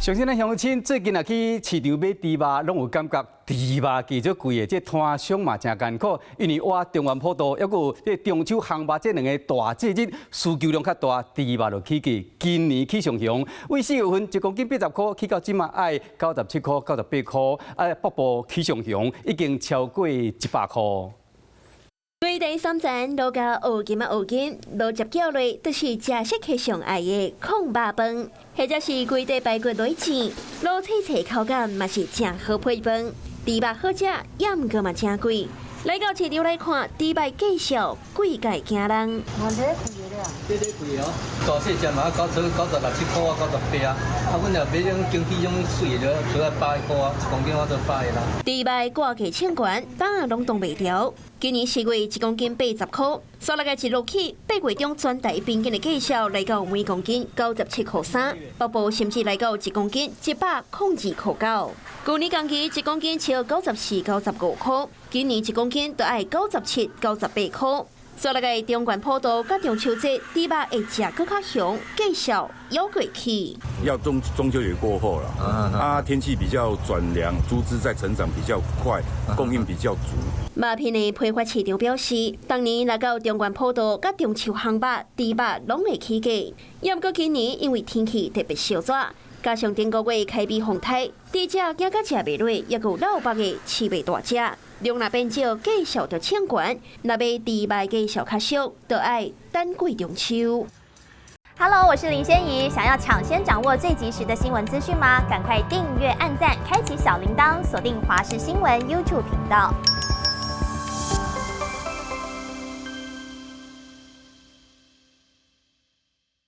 相信咱鄉親最近若去市場買豬肉，攏有感覺豬肉價足貴的，這攤商嘛誠艱苦，因為倚中元普渡，猶閣有這中秋烘肉這兩个大節日，需求量較大，豬肉就起價。今年起上雄，為4月份1公斤80箍，起到這馬愛97箍、98箍，啊，北部起上雄，已經超過100箍。規地三層滷甲烏金仔烏金，滷汁攪落，就是食食客上愛的炕肉飯，或者是規塊排骨落煎，滷脆脆口感嘛是誠好配飯。豬肉好食，也毋過嘛誠貴。來到市場來看，豬肉價數貴甲會驚人。這咧貴哦，大細隻嘛，96、97箍啊，98啊。啊，阮若買種經濟種水的，就愛100箍啊，1公斤我就百啦。豬肉掛價衝懸，放仔攏擋袂牢。今年4月1公斤80箍，煞來個一落去，8月中全台平均的價數來到每公斤97箍3，北部甚至來到1公斤102.09。舊年同期1公斤超94、95箍，今年1公斤就愛97、98箍。煞來个中元普渡佮中秋節，豬肉會食閣較雄，價數猶閣起。要中秋節過後了，啊，天氣比較轉涼，豬隻在成長比較快，供應比較足。肉品的批發市場表示，當年來到中元普渡佮中秋烘肉，豬肉攏會起價。也毋過今年因為天氣特別燒熱，加上頂個月開始風颱，豬隻驚甲食袂落，猶閣有老腹的飼袂大隻。量若變少，價數就衝懸；若買豬肉價數較俗，就愛等過中秋。 Hello，我是林仙怡。想要搶先掌握最及時的新聞資訊嗎？趕快訂閱、按讚、開啟小鈴鐺，鎖定華視新聞 YouTube 頻道。